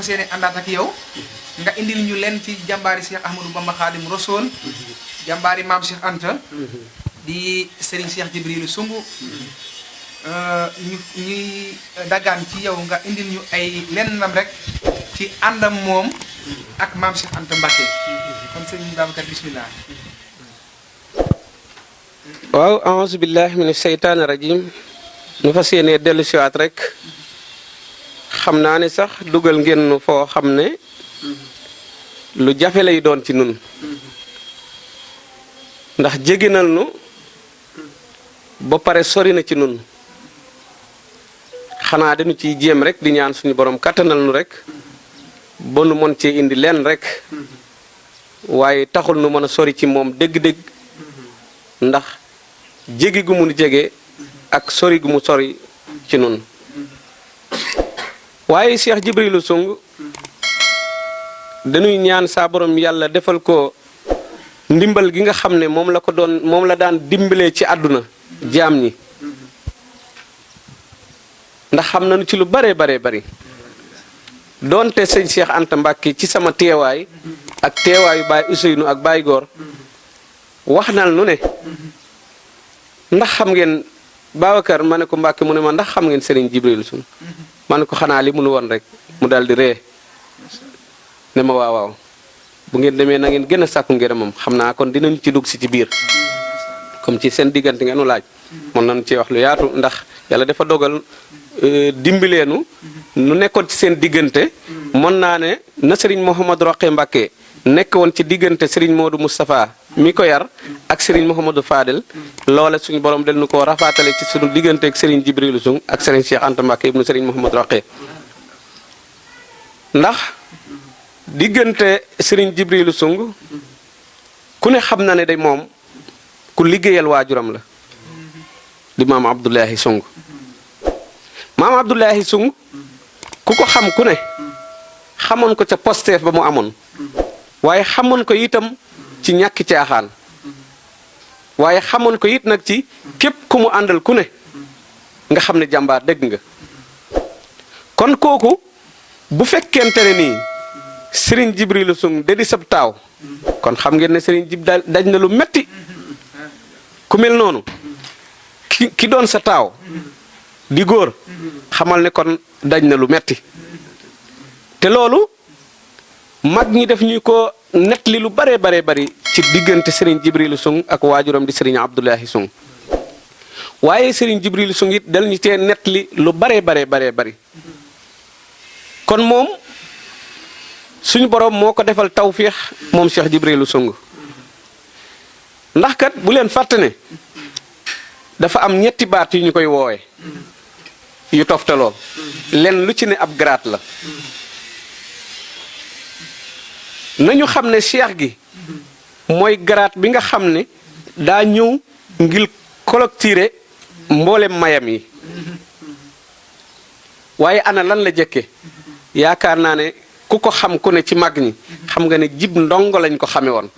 yéene àndaat ak yow nga indil ñu leen ci jàmbaari Cheikh Ahmadou Bamba Khadim Rassoul jàmbaari maam Cheikh Anta di Serigne Cheikh Jibrilu Sungu ñuy dagaan ci yow nga indil ñu ay lennam rek ci àndam moom ak maam Cheikh Anta Mbacké kon Serigne Babacar bismillah. waaw a'uuzu billahi mina sheytaani rajim nu fas yéenee dellu siwaat rek xam naa ne sax dugal ngeen foo xam ne lu jafe lay doon ci nun ndax jéginal nu ba pare sori na ci nun xanaa dañu ciy jéem rek di ñaan suñu borom kattanal nu rek ba nu mën cee indi leen rek waaye taxul nu mën a sori ci moom dégg-dégg ndax jégi gu mu jege ak sori gu mu sori ci nun waaye Cheikh Jibrilu Sung dañuy ñaan saa borom yàlla defal ko ndimbal gi nga xam ne moom la daan dimbalee ci àdduna jaam ñi ndax xam nañu ci lu bare bari doonte sëñ Cheikh Anta Mbacké ci sama teewaay ak teewaayu Baay Ousseynou ak Baay Góor wax nal nu ne ndax xam ngeen Babacar ma ne ko Mbacké mu ne ma ndax xam ngeen Serigne Jibrilu Sung ma ne ko xanaa li munu woon rek mu daal di ree ne ma waaw bu ngeen demee na ngeen gën a sàkku ngërëmam xam naa kon dinañ ci dugg si ci biir comme ci seen diggante ngeen laaj mën nañu ci wax lu yaatu ndax yàlla dafa dogal dimbileenu nu nekkoon ci seen diggante mën naa ne na Serigne Mouhamadou Roqe Mbacké nekk woon ci diggante Serigne Modou Moustapha mi ko yar ak Serigne Mouhamadou Fadel loole suñu borom del nu ko rafaatale ci suñu diggante ak Serigne Jibrilu Sung ak Serigne Cheikh Anta Mbacké ibnu Serigne Mouhamadou Roqe ndax diggante Serigne Jibrilu Sung ku ne xam na ne day moom ku liggéeyal waajuram la di maam Abdoulahi Sung maam Abdoulahi Sung ku ko xam ku ne xamoon ko ca posteef ba mu amoon waaye xamoon ko itam ci ñàkki caaxaan waaye xamoon ko it nag ci képp ku mu àndal ku ne nga xam ne jàmbaar dëgg nga kon kooku bu fekkente ne nii Serigne Jibrilu Sung da di sab taaw kon xam ngeen ne Serigne Jib daj na lu metti ku mel noonu ki doon sa taaw di góor xamal ne kon daj na lu metti te loolu mag ñi def ñu ko nettali lu bare bari ci diggante Serigne Jibrilu Sung ak waajuram di Serigne Abdoulahi Sung waaye Serigne Jibrilu Sung it dal ñu tee nettali lu bare bari kon moom suñu borom moo ko defal tawfiix moom Cheikh Jibrilu Sung ndax kat bu leen fàtte ne dafa am ñetti baat yu ñu koy woowe yu toftaloo len lu ci ne ab garaat la nañu xam ne cheikh gi mooy garaat bi nga xam ne daa ñëw ngir collecter mboolem mayam yi waaye ana lan la jëkke yaakaar naa ne ku ko xam ku ne ci mag ñi xam nga ne jib ndongo lañ ko xame woon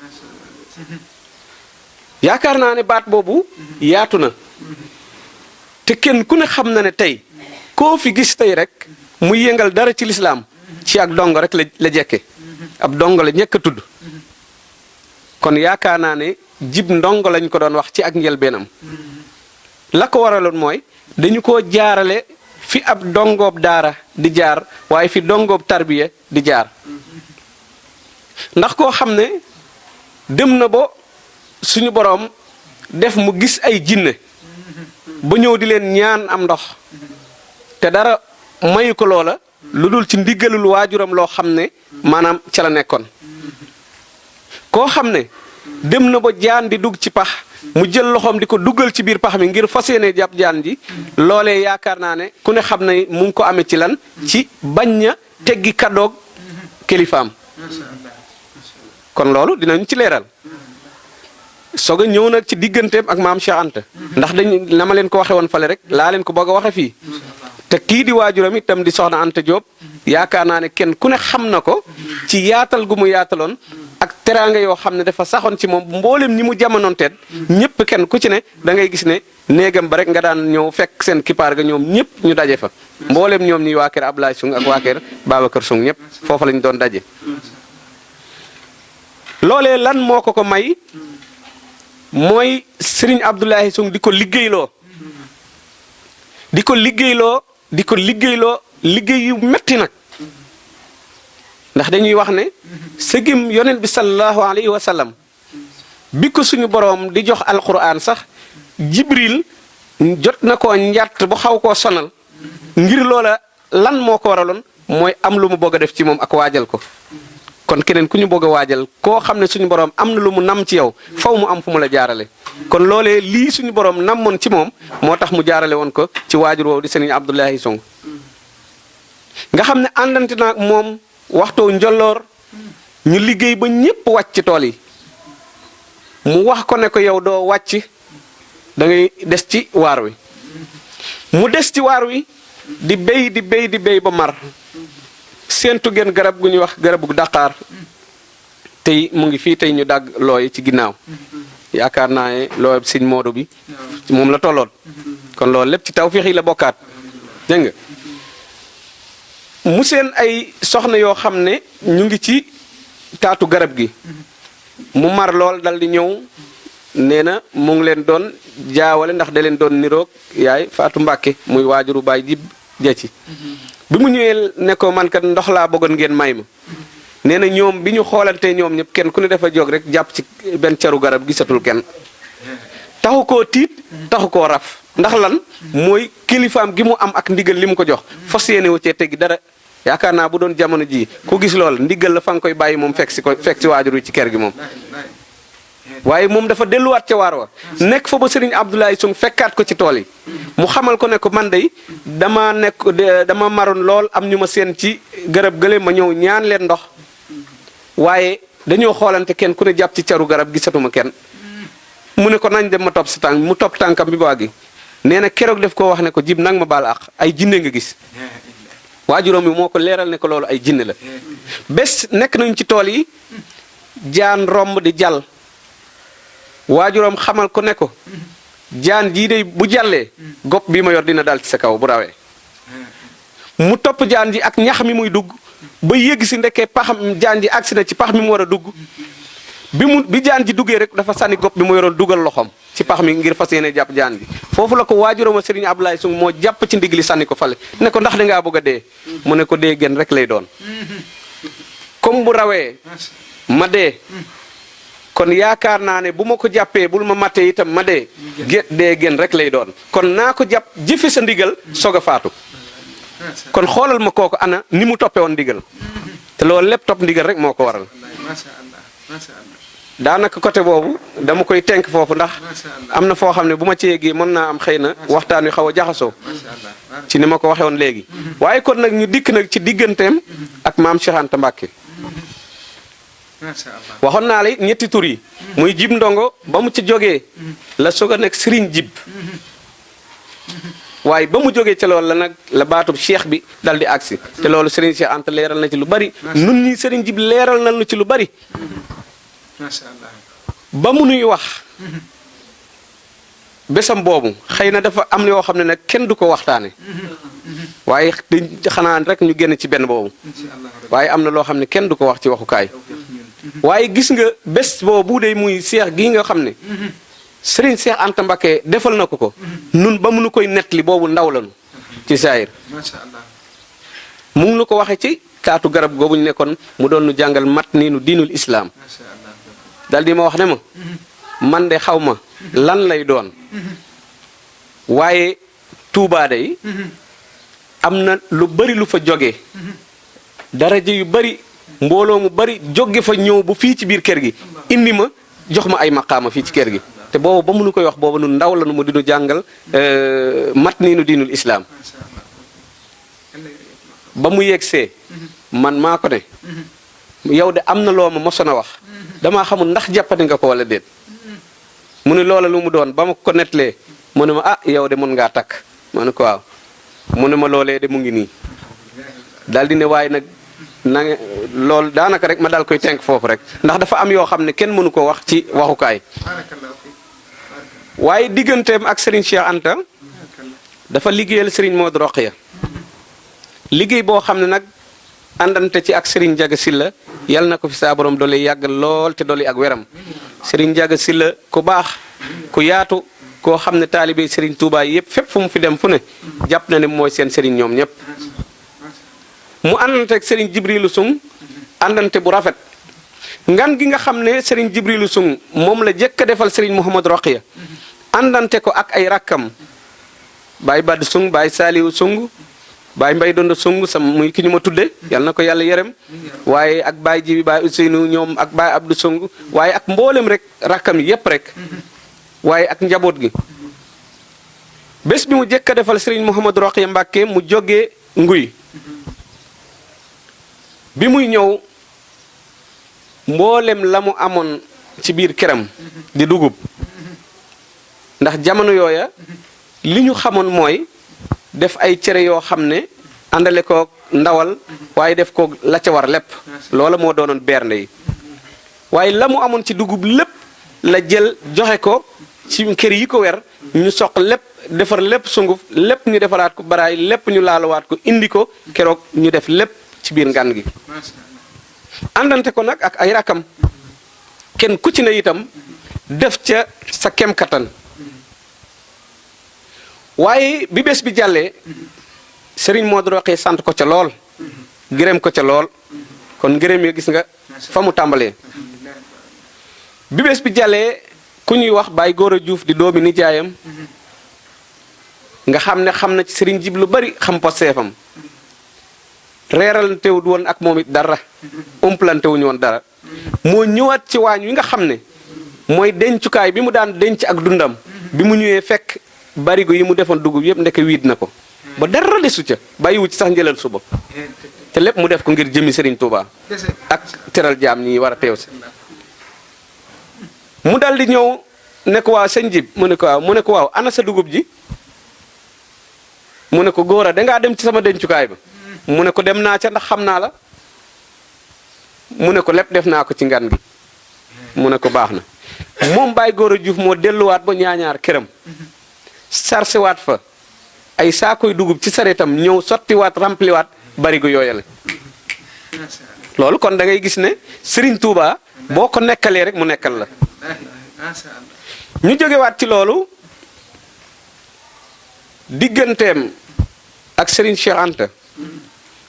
yaakaar naa ne baat boobu yaatu na te kenn ku ne xam na ne tey koo fi gis tey rek mu yëngal dara ci lislaam ci ak dongo rek la jekke ab dongo la ñekk a tudd kon yaakaar naa ne jib ndongo lañ ko doon wax ci ak njëlbeenam la ko waraloon mooy dañu ko jaarale fi ab dongoob daara di jaar waaye fi dongoob tarbiya di jaar ndax koo xam ne dem na ba suñu boroom def mu gis ay jinne ba ñëw di leen ñaan am ndox te dara mayu ko loola lu dul ci ndiggalul waajuram loo xam ne maanaam ca la nekkoon koo xam ne dem na ba jaan di dugg ci pax mu jël loxoom di ko duggal ci biir pax mi ngir fas yéene jàpp jaan ji loolee yaakaar naa ne ku ne xam ne mu ngi ko amee ci lan ci bañ na teggi kaddoog kilifaam kon loolu dinañ ci leeral soog a ñëw nag ci digganteem ak maam Cheikh Anta ndax dañ na ma leen ko waxe woon fale rek laa leen ko bëgg a waxe fii te kii di waajuram itam di soxna Anta Diop yaakaar naa ne kenn ku ne xam na ko ci yaatal gu mu yaataloon ak teraanga yoo xam ne dafa saxoon ci moom mboolem ñi mu jamonoon teet ñëpp kenn ku ci ne da ngay gis ne néegam ba rek nga daan ñëw fekk seen kippaar ga ñoom ñëpp ñu daje fa mboolem ñoom ñi waa kër Abdoulaye Sung ak waa kër Babacar Sung ñëpp foofa lañ doon daje. loolee lan moo ko may mooy Serigne Abdoulaye Sung di ko liggéeyloo liggéey yu metti nag ndax dañuy wax ne sëgim yonent bi sallallahu alayhi wa sallam bi ko suñu boroom di jox alquran sax Jibril jot na ko njàtt bu xaw koo sonal ngir loola lan moo ko waraloon mooy am lu mu bëgg a def ci moom ak waajal ko kon keneen ku ñu bëgg a waajal koo xam ne suñu boroom am na lu mu nam ci yow faw mu am fu mu la jaarale kon loolee lii suñu boroom namoon ci moom moo tax mu jaarale woon ko ci waajur woowu di Serigne Abdoulaye Sung nga xam ne àndante na ak moom waxtu njolloor ñu liggéey ba ñépp wàcc ci tool yi mu wax ko ne ko yow doo wàcc da ngay des ci waar wi mu des ci waar wi di béy ba mar séentu gen garab gu ñuy wax garabu Dakar tey mu ngi fii tey ñu dagg looy ci ginnaaw yaakaar naa ne looy Sëñ Moodu bi moom la tolloon kon loolu lépp ci tawfiix yi la bokkaat dégg nga mu seen ay soxna yoo xam ne ñu ngi ci taatu garab gi mu mar lool dal di ñëw nee na mu ngi leen doon jaawale ndax da leen doon niroog yaay Faatu Mbàkke muy waajuru baay jib jeci bi mu ñëwee ne ko man kat ndox laa bëggoon ngeen may ma nee na ñoom bi ñu xoolantee ñoom ñëpp kenn ku ne dafa jóg rek jàpp ci benn caru garab gisatul kenn taxu koo tiit taxu koo raf ndax lan mooy kilifaam gi mu am ak ndigal li mu ko jox fas yéene wu cee teggi dara yaakaar naa bu doon jamono ji ku gis lool ndigal la fa nga koy bàyyi moom fekk si waajur wi ci kër gi moom waaye moom dafa delluwaat ca waar wa nekk fa ba Serigne Abdoulaye Sung fekkaat ko ci tool yi mu xamal ko ne ko man day dama maroon lool am ñu ma seen ci garab gële ma ñëw ñaan leen ndox waaye dañoo xoolante kenn ku ne jàpp ci caru garab gisatuma kenn mu ne ko nañ dem ma topp sa tànk mu topp tànkam bi baa gi nee na keroog def koo wax ne ko jib nag ma baal ak ay jinne nga gis waajuróom bi moo ko leeral ne ko loolu ay jinne la bés nekk nañ ci tool yi jaan romb di jàll waajuróom xamal ko ne ko jaan jii de bu jàllee gopp bi ma yor dina dal ci sa kaw bu rawee mu topp jaan ji ak ñax mi muy dugg ba yégg si ndekkee paxam jaan ji agsi na ci pax mi mu war a dugg bi jaan ji duggee rek dafa sànni gopp bi mu yoroon dugal loxoom ci pax mi ngir fas yéene jàpp jaan ji foofu la ko waajuróoma Serigne Abdoulaye Sung moo jàpp ci ndigli sànni ko fale ne ko ndax dangaa bëgg a dee mu ne ko dee gën rek lay doon comme bu rawee ma dee kon yaakaar naa ne bu ma ko jàppee bul ma mattee itam ma dee dee gën rek lay doon kon naa ko jàpp jëfe sa ndigal soog a faatu kon xoolal ma kooku ana ni mu toppee woon ndigal te loolu lépp topp ndigal rek moo ko waral daanaka côté boobu dama koy tenk foofu ndax am na foo xam ne bu ma ci yeggee mën naa am xëy na waxtaan wi xaw a jaxasoo ci ni ma ko waxee woon léegi waaye kon nag ñu dikk nag ci digganteem ak maam Cheikh Anta Mbàkke waxoon naa la ñetti tur yi muy jib ndongo ba mu ci jógee la soog a nekk Serigne Jib waaye ba mu jógee ca loolu la nag la baatub cheikh bi dal di agsi te loolu Serigne Cheikh Anta leeral na ci lu bari nun ñi Serigne Jib leeral na lu ci lu bari ba mu nuy wax bésam boobu xëy na dafa am yoo xam ne nag kenn du ko waxtaane waaye xanaa rek ñu génn ci benn boobu waaye am na loo xam ne kenn du ko wax ci waxukaay waaye gis nga bés boobu de muy seex gii nga xam ne Serigne Cheikh Anta Mbacké defal na ko nun ba mu nu koy nettali boobu ndaw lanu ci saayir mu ngi nu ko waxe ci taatu garab googu ñu nekkoon mu doon nu jàngal mat nii nu diinul islaam dal di ma wax ne ma man de xaw ma lan lay doon waaye Tuubaa day am na lu bari lu fa jóge daraja yu bari mbooloo mu bari jóge fa ñëw bu fii ci biir kër gi indi ma jox ma ay maqaama fii ci kër gi te boobu ba mu nu koy wax boobu nu ndaw la nu mu dinu jàngal mat nii nu diinul islaam ba mu yegsee man maa ko ne yow de am na loo ma mosoon a wax damaa xamul ndax jàppati nga ko wala déet mu ne loola lu mu doon ba ma ko nettalee mu ne ma ah yow de mën ngaa takk ma ne ko waaw mu ne ma loolee de mu ngi nii daal di ne waaye nag na nga loolu daanaka rek ma daal koy tenk foofu rek ndax dafa am yoo xam ne kenn mënu ko wax ci waxukaay waaye digganteem ak Serigne Cheikh Anta dafa liggéeyal Serigne Modou Rokhaya liggéey boo xam ne nag àndante ci ak Serigne Ndiaga Sylla yal na ko fi saa borom doole yàggal lool te doole ak weram Serigne Ndiaga Sylla ku baax ku yaatu koo xam ne taalibe Serigne Touba yëpp fépp fu mu fi dem fu ne jàpp na ne mooy seen Serigne ñoom ñëpp mu àndante ak Serigne Jibrilu Sung àndante bu rafet ngan gi nga xam ne Serigne Jibrilu Sung moom la jëkk a defal Serigne Mouhamadou Rokhaya àndante ko ak ay rakkam Baye Bad Sung Baye Saliou Sung Baye Mbay Dondo Sung sam muy ki ñu ma tudde yal na ko yàlla yerem waaye ak Baye Jibi Baye Ousseynou ñoom ak Baye Abdou Sung waaye ak mboolem rek rakkam yi yépp rek waaye ak njaboot gi bés bi mu jëkk a defal Serigne Mouhamadou Rokhaya Mbàkke mu jógee nguy bi muy ñëw mboolem la mu amoon ci biir këram di dugub ndax jamono yooya li ñu xamoon mooy def ay cere yoo xam ne àndale ko ndawal waaye def ko la ca war lépp loola moo doonoon bernde yi waaye la mu amoon ci dugub lépp la jël joxe ko ci kër yi ko wer ñu soq lépp defar lépp sunguf lépp ñu defaraat ko baraay lépp ñu laalawaat ko indi ko keroog ñu def lépp ci biir ngan gi àndante ko nag ak ay rakam kenn ku ci ne itam def ca sa kem kattan waaye bi bés bi jàllee Serigne Modou Rokhaya sant ko ca lool gërëm ko ca lool kon ngërëm yi gis nga fa mu tàmbalee bi bés bi jàllee ku ñuy wax Baye Gora Diouf di doomi nijaayam nga xam ne xam na ci Serigne Jib lu bari xam posteefam reeralante wu woon ak moom it dara umplante wuñu woon dara moo ñëwaat ci waañ wi nga xam ne mooy dencukaay bi mu daan denc ak dundam bi mu ñëwee fekk barigo yi mu defoon dugub yëpp ndeke wiit na ko ba dara desu ca bàyyiwu ci sax njëlal suba te lépp mu def ko ngir jëmi Serigne Touba ak teral jaam ñi war a teew si mu dal di ñëw ne ko waaw sëñ Jib mu ne ko waaw ana sa dugub ji mu ne ko góora dangaa dem ci sama dencukaay ba mu ne ko dem naa ca ndax xam naa la mu ne ko lépp def naa ko ci ngan gi mu ne ko baax na moom Baye Gora Diouf moo delluwaat ba ñaañaar këram sarsewaat fa ay saakoy dugub ci sareetam ñëw sottiwaat rampliwaat barigo yooyale loolu kon da ngay gis ne Serigne Touba boo ko nekkalee rek mu nekkal la ñu jógewaat ci loolu digganteem ak Serigne Cheikh Anta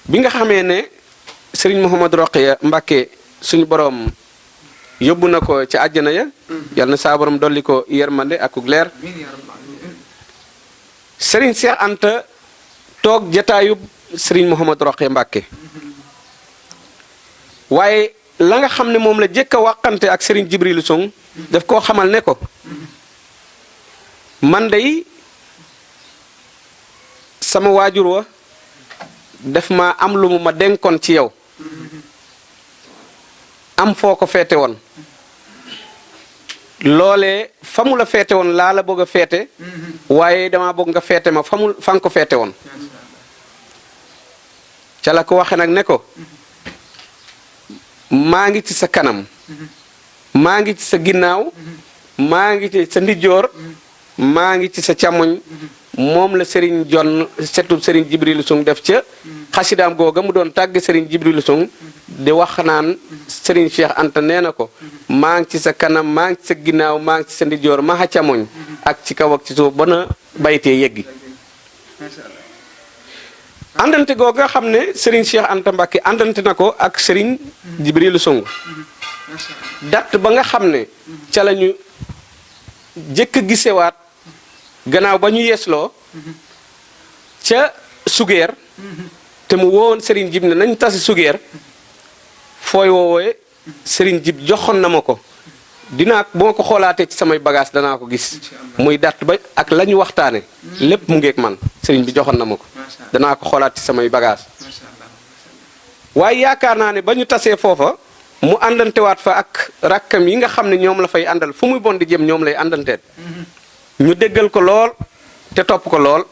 bi nga xamee ne Serigne Mouhamadou Rokhaya Mbàkke suñu borom yóbbu na ko ci àjjana ya yal na saa borom dolli ko yermande ak leer Serigne Cheikh Anta toog jataayub Serigne Mouhamadou Rokhaya Mbàkke waaye la nga xam ne moom la jëkk a waxante ak Serigne Jibrilu Sung daf koo xamal ne ko man day sama waajur wa def ma am lu mu ma denkoon ci yow am foo ko feete woon loolee fa mu la feete woon laa la bëgg a feete waaye dama bëgg nga feete ma fa nga ko feete woon ca la ko waxe nag ne ko maa ngi ci sa kanam maa ngi ci sa ginnaaw maa ngi ci sa ndijoor maa ngi ci sa càmmoñ moom la Serigne Jon setu Serigne Jibrilu Sung def ca xasidaam googa mu doon tàgg Serigne Jibrilu Sung di wax naan Serigne Cheikh Anta nee na ko maa ngi ci sa kanam maa ngi ci sa ginnaaw maa ngi ci sa ndijoor maa xa càmmoñ ak ci kaw ak ci suuf ba na baytee yeggi àndante googa xam ne Serigne Cheikh Anta Mbàkke àndante na ko ak Serigne Jibrilu Sung dat ba nga xam ne ca la ñu jëkk gisewaat gannaaw ba ñu yeesloo ca sugeer te mu woowoon Serigne Jib ne nañ tasi sugeer fooy woowee Serigne Jib joxoon na ma ko dinaa bu ma ko xoolaatee ci samay bagage danaa ko gis muy dat ba ak la ñu waxtaane lépp mu ngeeg man Serigne bi joxoon na ma ko danaa ko xoolaat ci samay bagage waaye yaakaar naa ne ba ñu tasee foofa mu àndantewaat fa ak rakkam yi nga xam ne ñoom la fay àndal fu muy bon di jëm ñoom lay àndanteet ñu déggal ko lool te topp ko lool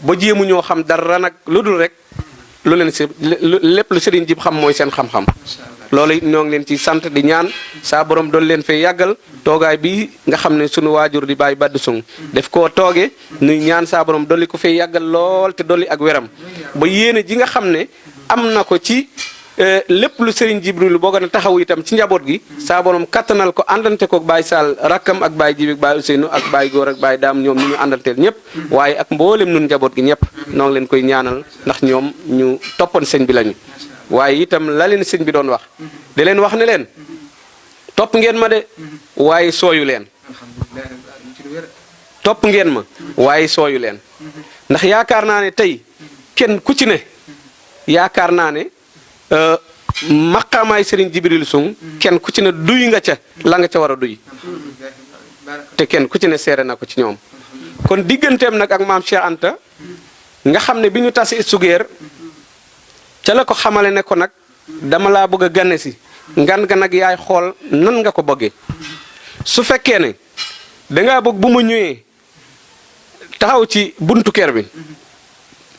ba jéemu ñoo xam dara nag lu dul rek lu leen si lépp lu Serigne Jib xam mooy seen xam-xam loolu it ñoo ngi leen ci sant di ñaan saa borom doon leen fay yàggal toogaay bi nga xam ne sunu waajur di bàyyi Badou Sow def koo tooge nuy ñaan saa borom dolli ko fay yàggal lool te dolli ak weram ba yéene ji nga xam ne am na ko ci lépp lu Serigne Jibril boo gën a taxaw itam ci njaboot gi saa borom kattanal ko àndante ko Baye Sall rakkam ak Baye Jibi ak Baye Ousseynou ak Baye Góor ak Baye Daam ñoom ñu àndanteel ñëpp waaye ak mboolem nun njaboot gi ñëpp noo ngi leen koy ñaanal ndax ñoom ñu toppoon sëñ bi lañu waaye itam la leen sëñ bi doon wax da leen wax ne leen topp ngeen ma de waaye sooyu leen topp ngeen ma waaye sooyu leen ndax yaakaar naa ne tey kenn ku ci ne yaakaar naa ne maqaamaay Serigne Jibril Sow kenn ku ci ne duy nga ca la nga ca war a duy te kenn ku ci ne seere na ko ci ñoom kon digganteem nag ak maam Cheikh Anta nga xam ne bi ñu tasi sugeer ca la ko xamale ne ko nag dama laa bëgg a gane si ngan ga nag yaay xool nan nga ko bëggee su fekkee ne dangaa bëgg bu ma ñëwee taxaw ci buntu kër bi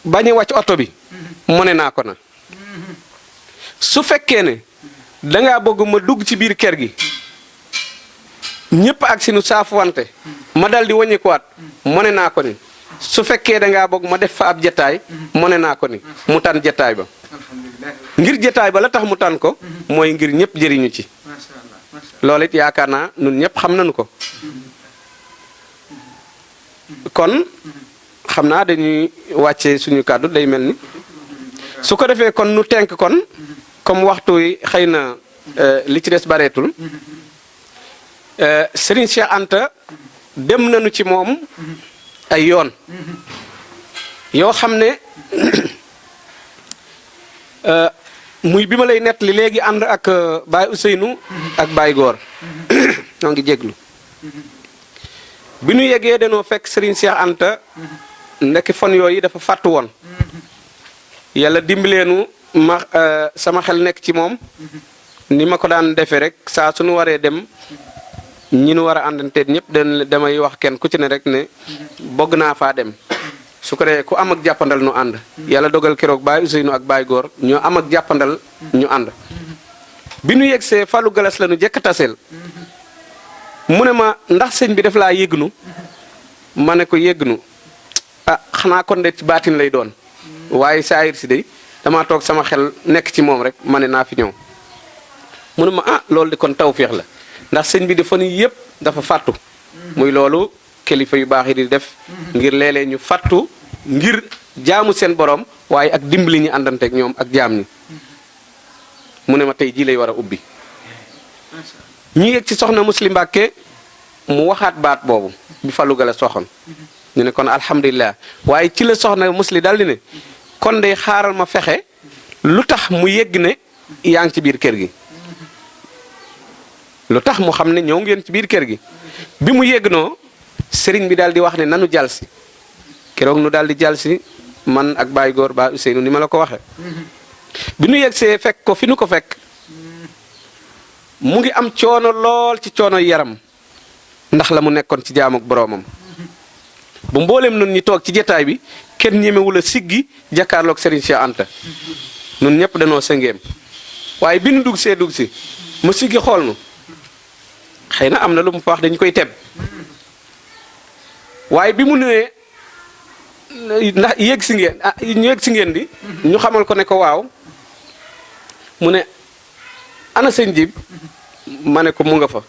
bañ a wàcc oto bi mu ne naa ko na su fekkee ne dangaa bëgg ma dugg ci biir kër gi ñëpp ak sinu saafuwante ma dal di wàññikuwaat mu ne naa ko ni su fekkee dangaa bëgg ma def fa ab jataay mu ne naa ko ni mu tànn jataay ba ngir jataay ba la tax mu tànn ko mooy ngir ñëpp jëriñu ci loolu it yaakaar naa nun ñëpp xam nañu ko kon xam naa dañuy wàcce suñu kàddu day mel ni su ko defee kon nu tenk kon comme waxtu wi xëy na li ci des bareetul Serigne Cheikh Anta dem nañu ci moom ay yoon yoo xam ne muy bi ma lay nettali léegi ànd ak Baye Ousseynou ak Baye Góor ñoo ngi jéglu bi nu yeggee dañoo fekk Serigne Cheikh Anta ndekki fan yooyu dafa fàttu woon yàlla dimbileenu ma sama xel nekk ci moom ni ma ko daan defee rek saa suñu waree dem ñi nu war a àndanteet ñëpp damay wax kenn ku ci ne rek ne bëgg naa faa dem su ko defee ku am ak jàppandal nu ànd yàlla dogal keroog Baye Ousseynou ak Baye Góor ñoo am ak jàppandal ñu ànd bi nu yegsee Fallou Galas la nu jëkk taseel mu ne ma ndax sëñ bi daf laa yëgnu ma ne ko yëgnu ah xanaa kon de ci baatin lay doon waaye saayir si day damaa toog sama xel nekk ci moom rek ma ne naa fi ñëw mu ne ma ah loolu di kon tawféex la ndax sëñ bi dafa ni yëpp dafa fàttu muy loolu kilifa yu baax yi di def ngir léeg-léeg ñu fàttu ngir jaamu seen borom waaye ak dimbali ñi àndanteeg ñoom ak jaam ñi mu ne ma tey jii lay war a ubbi ñu yegg ci soxna Muslim Mbàkke mu waxaat baat boobu bi Fallou Gala soxoon ñu ne kon alhamdulilah waaye ci la soxna Musli daal di ne kon day xaaral ma fexe lu tax mu yegg ne yaa ngi ci biir kër gi lu tax mu xam ne ñëw ngeen ci biir kër gi bi mu yegg noo sëriñ bi daal di wax ne nanu jàll si keroog nu daal di jàll si man ak Baye Góor Baye Ousseynou ni ma la ko waxee bi nu yegg see fekk ko fi nu ko fekk mu ngi am coono lool ci coono yaram ndax la mu nekkoon ci jaam ak boroomam bu mboolem nun ñi toog ci jataay bi kenn ñemewul a siggi jàkkaarloog Serigne Cheikh Anta nun ñëpp danoo sëngeem waaye bi nu dugg si mu siggi xool nu xëy na am na lu mu fa wax dañu koy teb waaye bi mu newee ndax yéeg si ngeen ñu yéeg si ngeen di ñu xamal ko ne ko waaw mu ne ana sëñ Jib ma ne ko mu nga fa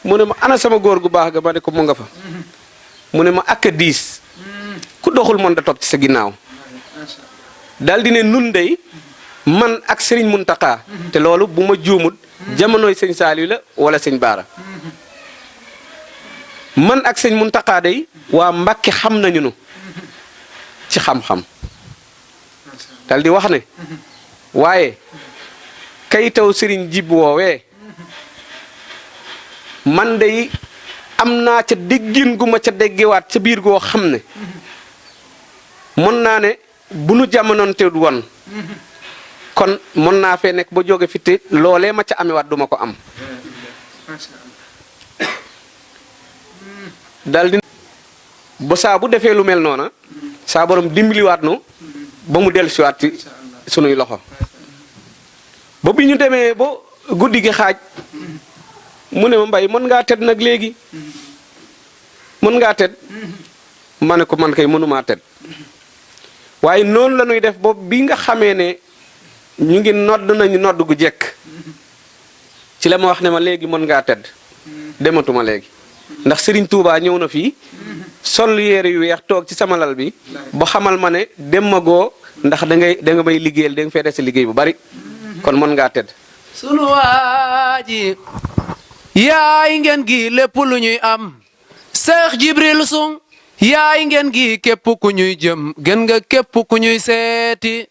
mu ne ma ana sama góor gu baax ga ma ne ko mu nga fa mu ne ma ak a diis ku doxul mën da topp ci sa ginnaaw daal di ne nun dey man ak sëriñ Muntaxa te loolu bu ma juumut jamonoy sëñ Saaliw la wala sëñ Baara man ak sëñ Muntaxa dey waa Mbàkke xam nañu nu ci xam-xam daal di wax ne waaye kayitaw sëriñ Jib woowee man dey am naa ca déggin gu ma ca déggewaat ca biir goo xam ne mën naa ne bu nu jamonoonte woon kon mën naa fee nekk ba jóge fi te loolee ma ca amewaat duma ko am dal di ba saa bu defee lu mel noona saa borom dimbaliwaat nu ba mu dellusiwaat ci sunuy loxo ba bi ñu demee ba guddi gi xaaj mu ne ma Mbay mën ngaa tedd nag léegi mën ngaa tedd ma ne ko man kay mënumaa tedd waaye noonu la ñuy def boobu bi nga xamee ne ñu ngi nodd nañu nodd gu jekk ci la ma wax ne ma léegi mën ngaa tedd dematuma léegi ndax Serigne Touba ñëw na fii sol yére yu weex toog ci sama lal bi ba xamal ma ne dem ma goo ndax da nga may liggéeyal da nga fay des liggéey bu bari kon mën ngaa tedd. sunu waaji yaay ngeen gi lépp lu ñuy am Cheikh Jibril Sung yaay ngeen gi képp ku ñuy jëm gën nga képp ku ñuy seeti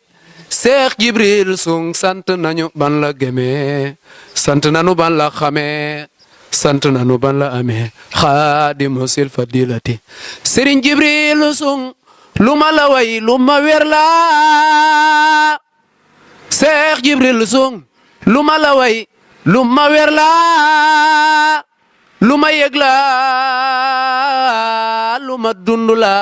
Cheikh Jibril Sung sant nañu ban la gëmee sant nañu ban la xamee sant nañu ban la amee xaadimu sil fadilati Serigne Jibril Sung lu ma la way lu ma wér la Cheikh Jibril Sung lu ma la way lu ma wér la lu ma yëg la lu ma dund la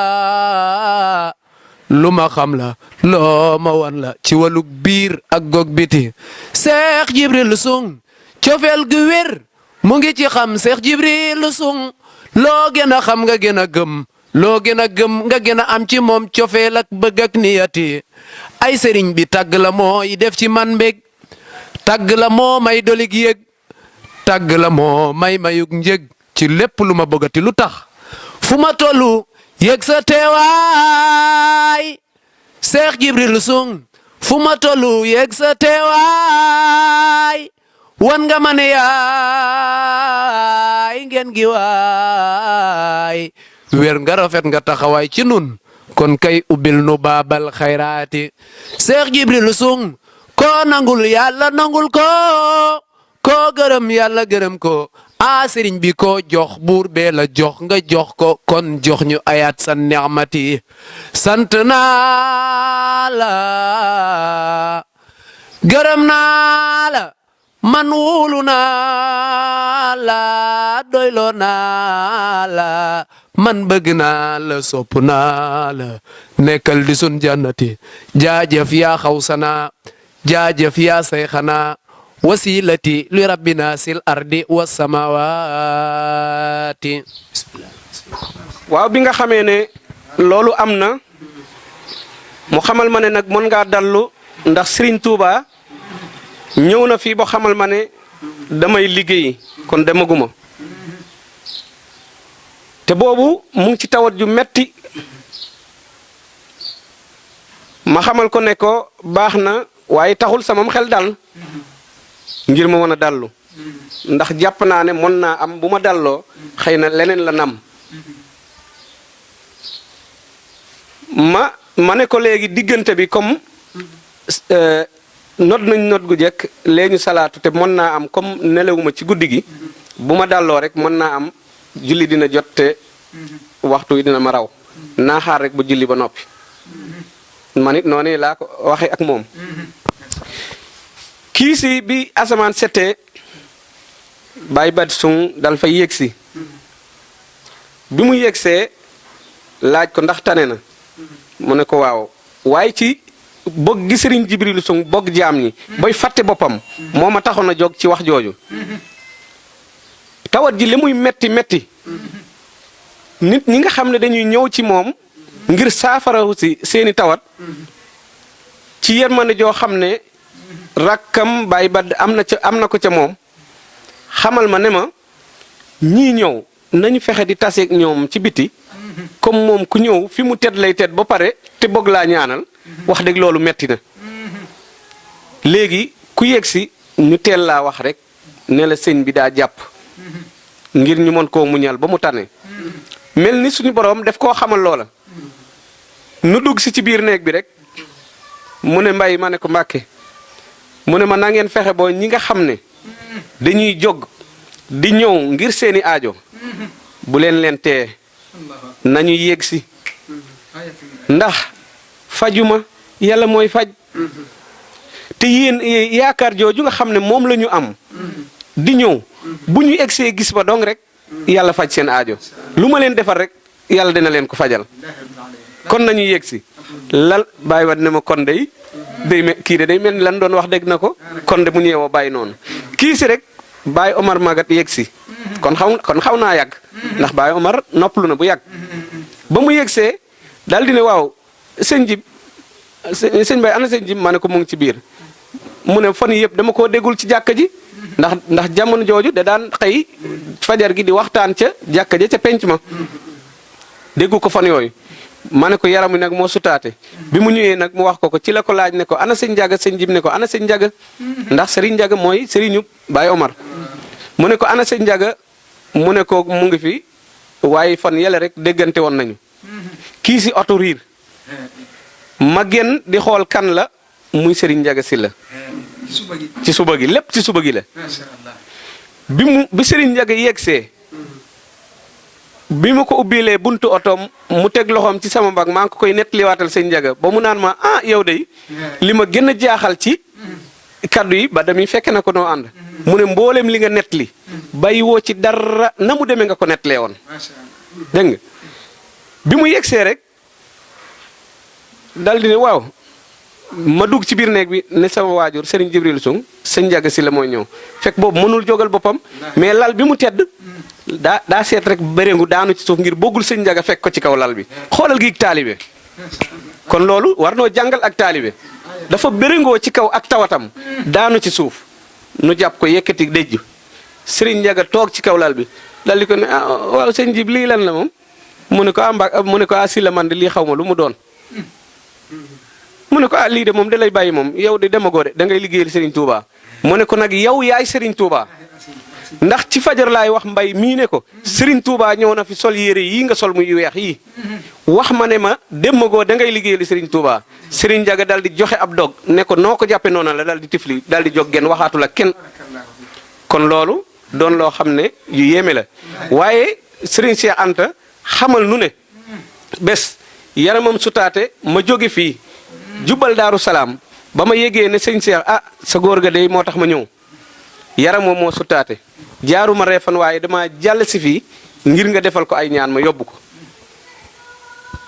lu ma xam la loo ma wan la ci wàllug biir ak gog biti Cheikh Jibril Sung cofeel gu wér mu ngi ci xam Cheikh Jibril Sung loo gën a xam nga gën a gëm loo gën a gëm nga gën a am ci moom cofeel ak bëgg ak niyati ay sëriñ bi tàgg la mooy def ci man mbég tàgg la moo may dolig yëg tàgg la moo may mayug njëg ci lépp lu ma bëggati lu tax fu ma tollu yëg sa teewaay Cheikh Jibril Sung fu ma tollu yëg sa teewaay wan nga ma ne yaay ngeen gi waay wér nga rafet nga taxawaay ci nun kon kay ubbil nu baabal xayraati Cheikh Jibril Sung ko nangul yàlla nangul ko gërëm yàlla gërëm ko a sëriñ bi ko jox buur bee la jox nga jox ko kon jox ñu ayat sa neexmati sant naa la gërëm naa la man wóolu naa la doyloo naa la man bëgg naa la sopp naa la nekkal di sun jannati jaajëf yaa xawsana jaajëf yaa sayxana wasilati li rabbina sil ardi wa samawati. waaw bi nga xamee ne loolu am na mu xamal ma ne nag mën ngaa dallu ndax Serigne Touba ñëw na fii ba xamal ma ne damay liggéey kon demaguma te boobu mu ngi ci tawat ju metti ma xamal ko ne ko baax na waaye taxul samam xel dal ngir ma mën a dallu ndax jàpp naa ne mën naa am bu ma dalloo xëy na leneen la nam ma ne ko léegi diggante bi comme not nañ not gu jekk léegi ñu salaatu te mën naa am comme nelawuma ci guddi gi bu ma dalloo rek mën naa am julli dina jot te waxtu wi dina ma raw naa xaar rek bu julli ba noppi man it noonu laa ko waxe ak moom kii si bi asamaan setee Baye Bad Sung dal fa yéeg si bi mu yéegsee laaj ko ndax tane na mu ne ko waaw waaye ci bokk gi Serigne Jibril Sung bokk jaam ñi bay fàtte boppam moo ma taxoon a jóg ci wax jooju tawat ji li muy metti metti nit ñi nga xam ne dañuy ñëw ci moom ngir saafarawu si seeni tawat ci yërmande joo xam ne rakkam Baye Bad am na ko ca moom xamal ma ne ma ñii ñëw nañu fexe di taseeg ñoom ci biti comme moom ku ñëw fi mu tedd lay tedd ba pare te bëgg laa ñaanal wax dëgg loolu metti na léegi ku yegg si ñu teel laa wax rek ne la sëñ bi daa jàpp ngir ñu mën koo muñal ba mu tane mel ni suñu borom def koo xamal loola nu dugg si ci biir néeg bi rek mu ne Mbay ma ne ko Mbàkke mu ne ma na ngeen fexe boo ñi nga xam ne dañuy jóg di ñëw ngir seeni aajo bu leen tee nañu yéeg si ndax fajuma yàlla mooy faj te yéen yaakaar jooju nga xam ne moom la ñu am di ñëw bu ñu egsee gis ba dong rek yàlla faj seen aajo lu ma leen defal rek yàlla dina leen ko fajal kon nañu yéeg si lal Baye Wade ne ma kon dey kii de day mel ni lan doon wax dégg na ko kon de mu ñëwoo bàyyi noonu kii si rek Baye Omar Magat yegg si kon xaw naa yàgg ndax Baye Omar noppalu na bu yàgg ba mu yeggsee daal di ne waaw sëñ Jib sëñ Baye ana sëñ Jib ma ne ko mu ngi ci biir mu ne fan yëpp dama koo déggul ci jàkka ji ndax jamono jooju da daan xëy fajar gi di waxtaan ca jàkka ja ca penc ma déggu ko fan yooyu ma ne ko yaram wi nag moo sutaate bi mu ñëwee nag mu wax ko ci la ko laaj ne ko ana sëñ Njaga sëñ Jib ne ko ana sëñ Njaga ndax Serigne Njaga mooy Serigne Baye Omar mu ne ko ana sëñ Njaga mu ne ko mu ngi fi waaye fan yele rek déggante woon nañu kii si oto riir ma génn di xool kan la muy Serigne Njaga si la ci suba gi lépp ci suba gi la bi Serigne Njaga yeggsee bi ma ko ubbilee buntu otoom mu teg loxoom ci sama mbag maa ngi ko koy nettaliwaatal sëñ Njaga ba mu naan ma yow de li ma gën a jaaxal ci kaddu yi ba dami fekk na ko noo ànd mu ne mboolem li nga nettali bàyyi woo ci dara na mu demee nga ko nettalee woon dégg nga bi mu yegsee rek dal di ne waaw ma dugg ci biir néeg bi ne sama waajur Serigne Jibril Sung sëñ Njaga si la mooy ñëw fekk boobu mënul jógal boppam mais lal bi mu tedd daa seet rek bëréngu daanu ci suuf ngir bëggul sëñ Njaga fekk ko ci kaw lal bi xoolal gi taalibe kon loolu war noo jàngal ak taalibe dafa bëréngoo ci kaw ak tawatam daanu ci suuf nu jàpp ko yëkkati déjj Serigne Njaga toog ci kaw lal bi dal di ko ne waaw sëñ Jib lii lan la moom mu ne ko mu ne ko si la man de lii xaw ma lu mu doon mu ne ko lii de moom da lay bàyyi moom yow de demagoo de da ngay liggéeyal Serigne Touba mu ne ko nag yow yaay Serigne Touba ndax ci fajar laay wax mbay mii ne ko Serigne Touba ñëw na fi sol yére yii nga sol muy weex yii wax ma ne ma demagoo da ngay liggéeyal Serigne Touba Serigne Njaga dal di joxe ab dog ne ko noo ko jàppe noona la dal di tifli dal di jóg genn waxaatu la kenn kon loolu doon loo xam ne yu yéeme la waaye Serigne Cheikh Anta xamal nu ne bés yaramam sutaate ma jóge fii jubal Daaru Salaam ba ma yégee ne sëñ Cheikh sa góor ga de moo tax ma ñëw yaram moom moo sutaate jaaruma reefan waaye dama jàll si fii ngir nga defal ko ay ñaan ma yóbbu ko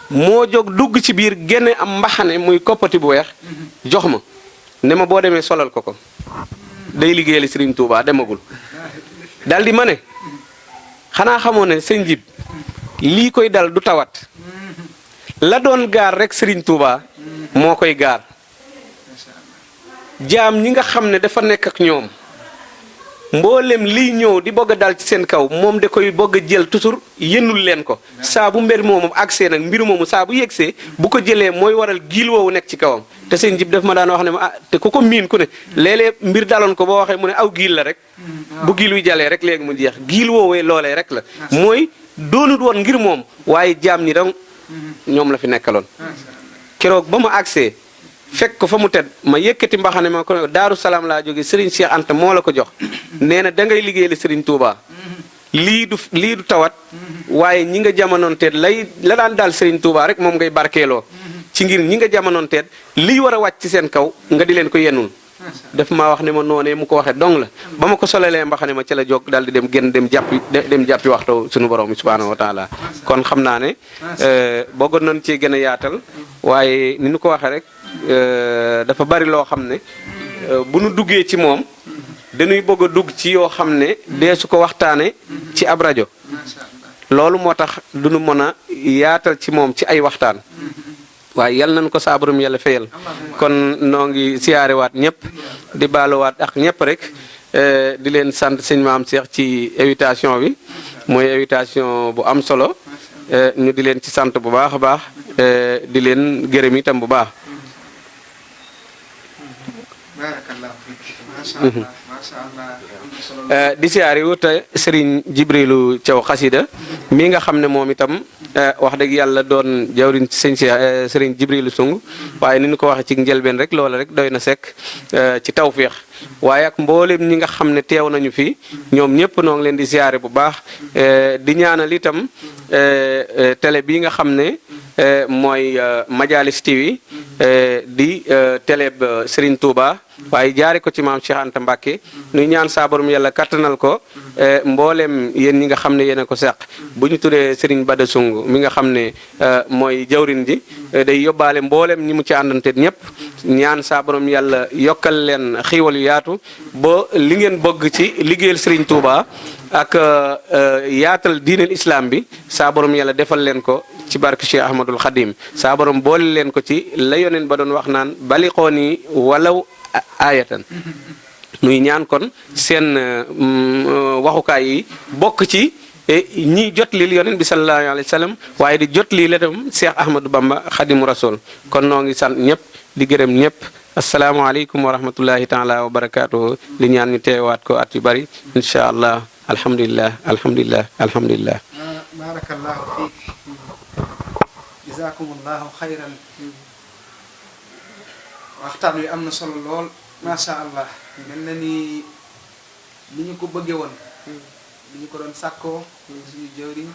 moo jóg dugg ci biir génne am mbaxane muy koppati bu weex jox ma ne ma boo demee solal ko day liggéeyal Serigne Touba demagul dal di ma ne xanaa xamoo ne sëñ Jib lii koy dal du tawat la doon gaar rek Serigne Touba moo koy gaar jaam ñi nga xam ne dafa nekk ak ñoom mboolem liy ñëw di bëgg a dal ci seen kaw moom da koy bëgg a jël toujours yennul leen ko saa bu mbir moomu agsee nag mbir moomu saa bu yegsee bu ko jëlee mooy waral giil woowu nekk ci kawam te seen Jib daf ma daan wax ne ma te ku ko miin ku ne léeg-léeg mbir daloon ko boo waxee mu ne aw giil la rek bu giil wi jalee rek léegi mu jeex giil woowee loolee rek la mooy doonut woon ngir moom waaye jaam ñi dong ñoom la fi nekkaloon keroog ba mu agsee fekk ko fa mu tedd ma yëkkati mbaxane ma ko Daaru Salaam laa jóge Serigne Cheikh Anta moo la ko jox nee na da ngay liggéeyal Serigne Touba lii du tawat waaye ñi nga jamonoon teet la daan daal Serigne Touba rek moom ngay barkeeloo ci ngir ñi nga jamonoon teet liy war a wàcc ci seen kaw nga di leen ko yennul daf maa wax ne ma noonee mu ko waxee dong la ba ma ko solalee mbaxane ma ca la jóg daal di dem génn dem jàppi waxtu suñu borom bi subhaanahu wa taala kon xam naa ne bëggoon nañ cee gën a yaatal waaye ni ñu ko waxee rek dafa bari loo xam ne bu nu duggee ci moom dañuy bëgg a dugg ci yoo xam ne dee su ko waxtaane ci ab rajo loolu moo tax du nu mën a yaatal ci moom ci ay waxtaan waaye yal nañu ko saabarum yàlla fayal kon noo ngi siyaarewaat ñëpp di baaluwaat ak ñëpp rek di leen sant sëñ Maam Cheikh ci invitation bi mooy invitation bu am solo ñu di leen ci sant bu baax a baax di leen gërëm itam bu baax. di siyaare wut Serigne Jibrilu Thiaw xasida mi nga xam ne moom itam wax dëgg yàlla doon jawriñ ci sëñ Serigne Jibrilu Sung waaye ni ñu ko waxee ci njëlbeen rek loola rek doy na sekk ci tawféex waaye ak mboolem ñi nga xam ne teew nañu fi ñoom ñëpp noo ngi leen di siyaare bu baax di ñaanal itam télé bii nga xam ne mooy Majalis TV di télé Serigne Touba waaye jaare ko ci maam Cheikh Anta Mbacke nuy ñaan saa borom yàlla kattanal ko mboolem yéen ñi nga xam ne yéen a ko seq bu ñu tuddee Serigne Bada Sung mi nga xam ne mooy jawrin ji day yóbbaale mboolem ñi mu ci àndante ñëpp ñaan saa borom yàlla yokkal leen xiiwal yu yaatu ba li ngeen bëgg ci liggéeyal Serigne Touba ak yaatal diineel islam bi saa borom yàlla defal leen ko ci barke Cheikh Ahmadul Khadim saa borom boole leen ko ci la yoneen ba doon wax naan balixooni walaw ayatan nuy ñaan kon seen waxukaay yi bokk ci ñi jot lil yoneen bi sallallahu alayhi wa sallam waaye di jot lii la tam Cheikh Ahmadou Bamba Khadimu Rasul kon noo ngi sant ñëpp di gërëm ñëpp asalaamaaleykum wa rahmatullahi taala wa barakaatuhu li ñaan ñu teewaat ko at yu bari incha allah alhamdulilah alhamdulilah alhamdulilah. barakallahu fiik jazakumullahu xayran waxtaan wi am na solo lool macha allah mel na ni li ñu ko bëggee woon li ñu ko doon sàkkoo suñu jëwriñ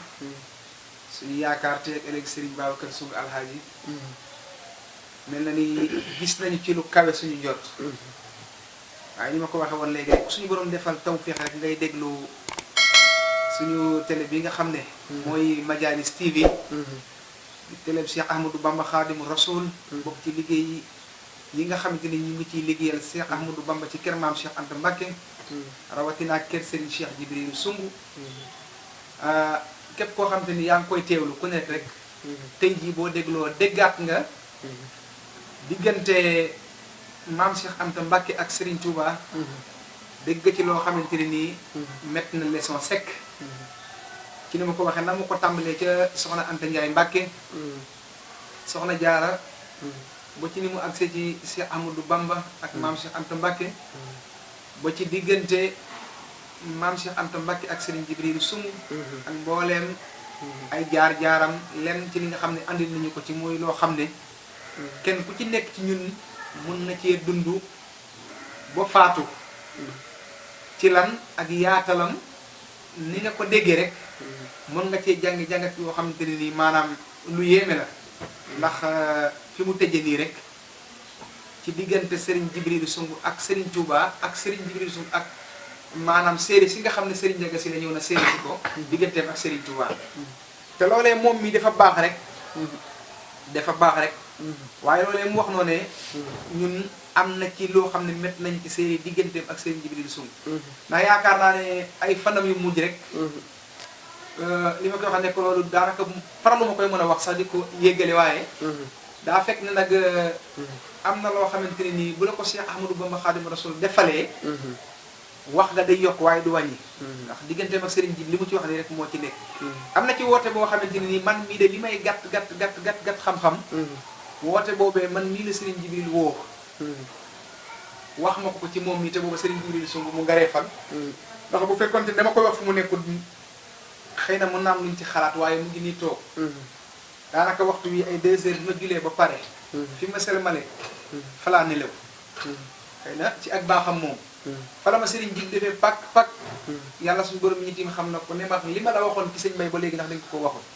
suñu yaakaar teeg ëllëg Serigne Babacar Sung alhaaji mel na ni gis nañu ci lu kawe suñu jot waaye ni ma ko waxee woon léegi rek suñu borom defal tawfiix rek ngay déglu suñu télé bi nga xam ne mooy Majalis TV di télé Cheikh Ahmadou Bamba Khadimu Rasul bokk ci liggéey yi nga xamante ni ñu ngi ciy liggéeyal Cheikh Ahmadou Bamba ci kër maam Cheikh Anta Mbacke rawatina ak kër Serigne Cheikh Jibril Sung képp koo xamante ni yaa ngi koy teewlu ku nekk rek tey jii boo dégloo déggaat nga diggante maam Cheikh Anta Mbacke ak Serigne Touba dégg ci loo xamante ne nii métti na leçon sec ci ni ma ko waxee na mu ko tàmbalee ca soxna Anta Ndiaye Mbacke soxna Jaara ba ci ni mu agsee ci Cheikh Ahmadou Bamba ak maam Cheikh Anta Mbacke ba ci diggante maam Cheikh Anta Mbacke ak Serigne Jibril Sung ak mbooleem ay jaar-jaaram lenn ci li nga xam ne andil nañu ko ci mooy loo xam ne kenn ku ci nekk ci ñun mun na cee dund ba faatu ci lan ak yaatalam ni nga ko déggee rek mën nga cee jàngat yoo xamante ne nii maanaam lu yéeme la ndax fi mu tëjee nii rek ci diggante Serigne Jibril Sung ak Serigne Touba ak Serigne Jibril Sung ak maanaam séeri si nga xam ne Serigne Ndiaga si la ñëw na séeri si ko digganteem ak Serigne Touba te loolee moom mi dafa baax rek waaye loolee mu wax noonu ne ñun am na ci loo xam ne met nañ ci séeri digganteem ak Serigne Jibril Sung ndax yaakaar naa ne ay fanam yu mujj rek li ma koy wax nekk loolu daanaka faralu ma koy mën a wax sax di ko yéggale waaye daa fekk ne nag am na loo xamante ne nii bu la ko Cheikh Ahmadou Bamba Khadimu Rasul defalee wax nga day yokk waaye du wàññi ndax digganteem ak Serigne Jibril li mu ci wax ni rek moo ci nekk am na ci woote boo xamante ne nii man mii de li may gàtt xam-xam woote boobee man mii la Serigne Jibril woo wax ma ko ci moom mii te booba Serigne Jibril Sung mu ngaree fan ndax bu fekkoon te dama koy wax fu mu nekkul xëy na mën naa am luñ ci xalaat waaye mu ngi nii toog daanaka waxtu wi ay 2 heures bi ma julee ba pare fi ma selmale falaa nelaw xëy na ci ak baaxam moom fala ma Serigne Jibril defee pak yàlla suñu borom ñi tim xam na ko ne ma li ma la waxoon ci sëñ Bay ba léegi ndax dañ ko waxoon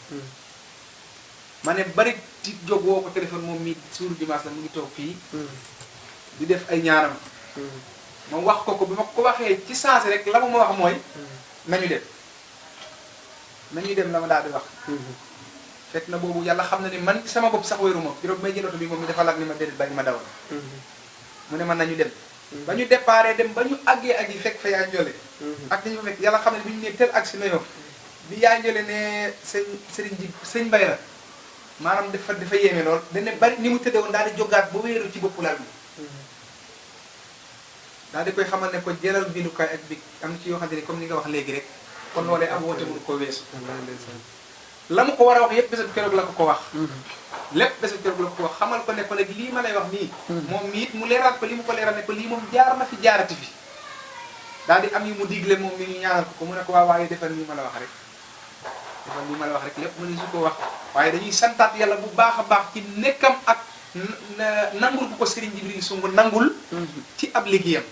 ma ne bari ti jóg woo ko téléphone moom mii suuru dimanche la mu ngi toog fii di def ay ñaanam ma wax ko bi ma ko waxee ci sens rek la ma wax mooy nañu dem la ma daal di wax fekk na boobu yàlla xam na ne man sama bopp sax wéeru ma juróom may jël oto bi moom mi dafa lag ni ma déedéet bàyyi ma dawal mu ne man nañu dem ba ñu déparé dem ba ñu àggee ak yi fekk fa yaa njole ak ni ñu fa fekk yàlla xam ne bi ñu ne tel ak si na yof bi yaa njole ne sëñ Bay la maanaam dafa yéeme lool dane bari ni mu tëdde woon daal di jógaat ba wéeru ci boppu lal bi daal di koy xamal ne ko jëlal bindukaay ak big am na ci yoo xamante ni comme ni nga wax léegi rek kon loolee am woote mënu ko weesu la mu ko war a wax yëpp bésab keroog la ko wax lépp bésab keroog la ko wax xamal ko ne ko nag lii ma lay wax nii moom mi it mu leeral ko li mu ko leeral ne ko lii moom jaar na fi jaarati fi daal di am yu mu digle moom mi ñu ñaanal ko mu ne ko waaye defal lii ma la wax rek lépp mu ne su ko wax waaye dañuy santaat yàlla bu baax a baax ci nekkam ak nangul bu ko Serigne Jibril Sung nangul ci ab liggéeyam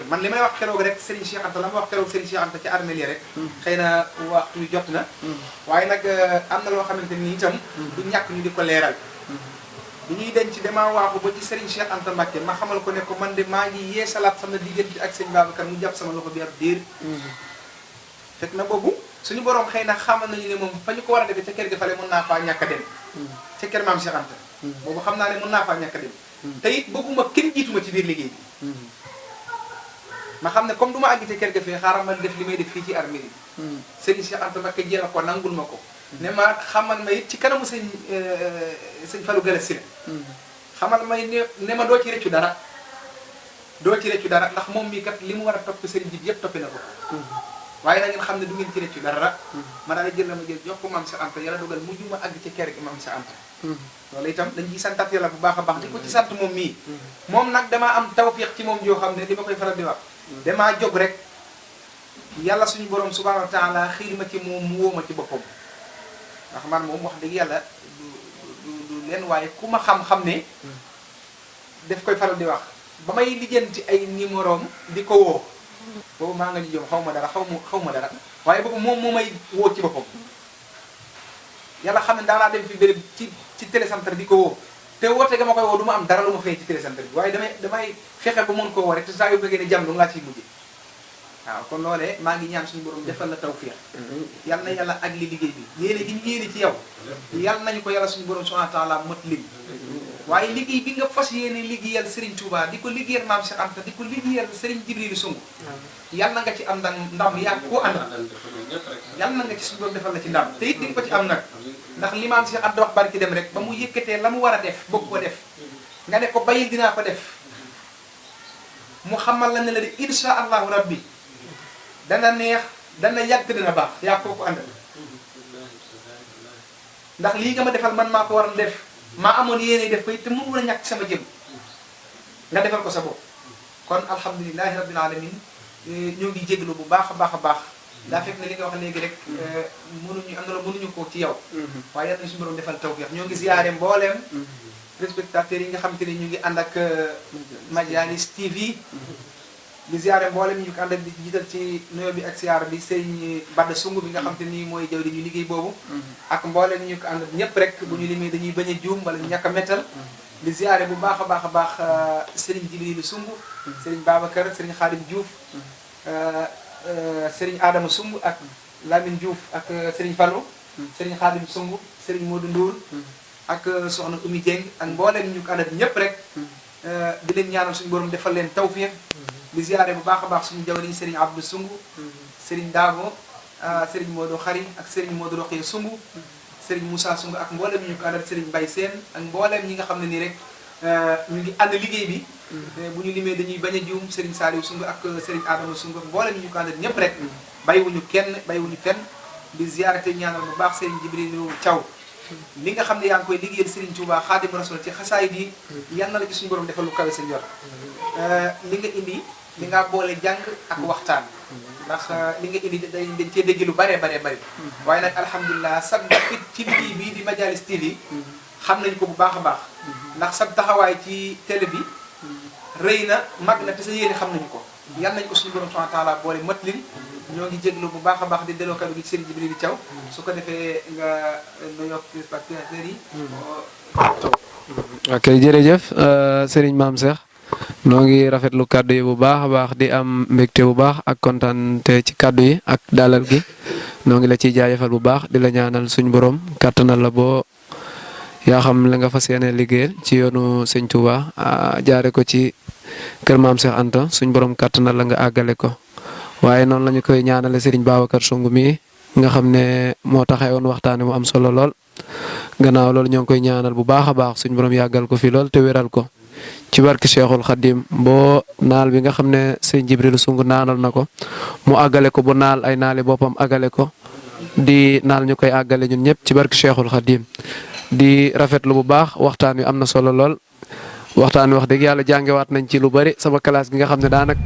man li may wax keroog rek Serigne Cheikh Anta la ma wax keroog Serigne Cheikh Anta ci armée li rek xëy na waxtu wi jot na waaye nag am na loo xamante ni itam du ñàkk ñu di ko leeral bi ñuy denc damaa waaxu ba ci Serigne Cheikh Anta Mbacké ma xamal ko ne ko man de maa ngi yee salaat sama diggante ak sëñ Babacar mu jàpp sama loxo bi ab diir fekk na boobu suñu borom xëy na xamal nañu ne moom fa ñu ko war a defee ca kër ga fale mën naa faa ñàkk a dem ca kër maam Cheikh Anta boobu xam naa ne mën naa faa ñàkk a dem te it bëgguma kenn jiituma ci biir liggéey bi ma xam ne comme du ma àgg ca kër ga fee xaaral ma def li may def fii ci armée yi Serigne Cheikh Anta Mbacké jëla ko nangul ma ko ne ma xamal ma it ci kanamu sëñ Fallou Galass si la xamal ma ne ma doo ci rëccu dara ndax moom mii kat li mu war a topp sëriñ bi yëpp toppi na ko waaye na ngeen xam ne du ngeen ci rëccu dara ma daal di jël ma jël jox ko maam Cheikh Anta yàlla dogal mujj ma àgg ci kër gi maam Cheikh Anta loolu itam dañ ciy santat yàlla bu baax a baax di ko ci sant moom mii moom nag damaa am tawfiq ci moom joo xam ne li ma koy faral di wax damaa jóg rek yàlla suñu borom subhanahu wa taala xiir ma ci moom mu woo ma ci boppam ndax man moom wax dëgg yàlla du leen waaye ku ma xam-xam ne daf koy faral di wax ba may lijjanti ay numérom di ko woo boobu maa nga ñu jom xaw ma dara waaye boobu moom moo may woo ci boppam yàlla xam ne daanaa dem fi béréb ci télécentre di ko woo te woote ga ma koy woo du ma am dara lu ma fay ci télécentre bi waaye damay fexe ba mën koo woo rek te saa yu bëggee ne jàmm lu nga laa ciy mujje waaw kon loolee maa ngi ñaan suñu borom defal la tawfiq yal na yàlla ak li liggéey bi yéene gi ñu yéene ci yow yal nañu ko yàlla suñu borom subhanahu wa taala mot lim waaye liggéey bi nga fas yéene liggéeyal Serigne Touba di ko liggéeyal Maam Cheikh Anta di ko liggéeyal Serigne Djibril Soung yal na nga ci am ndam yaa ko ànd yal na nga ci suñu borom defal la ci ndam te it di nga ko ci am nag ndax li Maam Cheikh Anta wax barki dem rek ba mu yëkkatee la mu war a def bëgg ko def nga ne ko bayil dinaa ko def mu xamal la ne la di insha allahu rabbi dana neex dana yàgg dana baax yaa ko àndal ndax lii nga ma defal man maa ko waral def maa amoon yéene def ko it te mënu la ñàkk sama jëm nga defal ko sa bopp kon alhamdulilahi rabbil alamin ñoo ngi jéglu bu baax a baax daa fekk ne li nga wax léegi rek mënuñu ko ci yow waaye yal nañu suñu borom defal tawfiq ñoo ngi ziyaare mbooleem respectateurs yi nga xam te ne ñu ngi ànd ak Majalis TV di ziyaare mboolem ñu ko ànd ak di jiital ci nuyoo bi ak ziyaar bi sëñ Bada Sungu bi nga xam te ni mooy jawri ñu liggéey boobu ak mboolem ñu ko ànd ak ñëpp rek bu ñu limee dañuy bañ a juum wala ñu ñàkk a mettal di ziyaare bu baax a baax sëriñ Jibrilu Sungu sëriñ Babacar sëriñ Khadim Diouf sëriñ Adama Sungu ak Lamine Diouf ak sëriñ Fallou sëriñ Khadim Sungu sëriñ Modou Ndour ak soxna Oumy Dieng ak mboolem ñu ko ànd ak ñëpp rek di leen ñaanal suñu borom defal leen tawfiq di ziyaare bu baax a baax suñu jawriñ Serigne Abdou Sungu Serigne Daago Serigne Modou Xari ak Serigne Modou Rokhaya Sungu Serigne Moussa Sungu ak mboolem ñu ko àndal Serigne Mbaye Sène ak mboolem ñi nga xam ne nii rek ñu ngi ànd liggéey bi bu ñu limee dañuy bañ a juum Serigne Saliou Sungu ak Serigne Adama Sungu ak mboolem ñu ko àndal ñëpp rek bàyyiwuñu kenn bàyyiwuñu fenn di ziyaare te ñaanal bu baax Serigne Jibrilu Thiaw li nga xam ne yaa ngi koy liggéeyal Serigne Touba Xaadimu Rasuul ci xasaay bi yal na la ci suñu borom defal lu kawe sa njort li nga indi li nga boole jàng ak waxtaan ndax li nga indi dañ cee dégg lu bare waaye nag alhamdulilah sag dafit ci liggéey bii di Majalis TV xam nañ ko bu baax a baax ndax sag taxawaay ci télé bi rëy na mag na te sa yéene xam nañu ko yal nañ ko suñu borom subhanahu wa taala boole matlin ñoo ngi jéglu bu baax a baax di delloo kaddu gi ci Serigne Jibril Thiaw su ko defee nga nuyoo spectateurs yi ok jërëjëf Serigne Mame Cheikh noo ngi rafetlu kaddu yi bu baax a baax di am mbégte bu baax ak kontaan te ci kaddu yi ak dalal gi noo ngi la ciy jaajëfal bu baax di la ñaanal suñu borom kàttanal la boo yaa xam la nga fas yéene liggéeyal ci yoonu Sëñ Touba jaare ko ci kër Maam Cheikh Anta suñu borom kàttanal la nga àggale ko waaye noonu la ñu koy ñaanale Serigne Babacar Sungu mi nga xam ne moo taxee woon waxtaane mu am solo lool gannaaw loolu ñoo ngi koy ñaanal bu baax a baax suñu borom yàggal ko fi lool te wéral ko ci barke Cheikhul Khadim boo naal bi nga xam ne sëñ Jibril Sungu naanal na ko mu àggale ko bu naal ay naali boppam àggale ko di naal ñu koy àggale ñun ñëpp ci barke Cheikhul Khadim di rafetlu bu baax waxtaan wi am na solo lool waxtaan wi wax dëgg yàlla jàngewaat nañ ci lu bari sama classe gi nga xam ne daanaka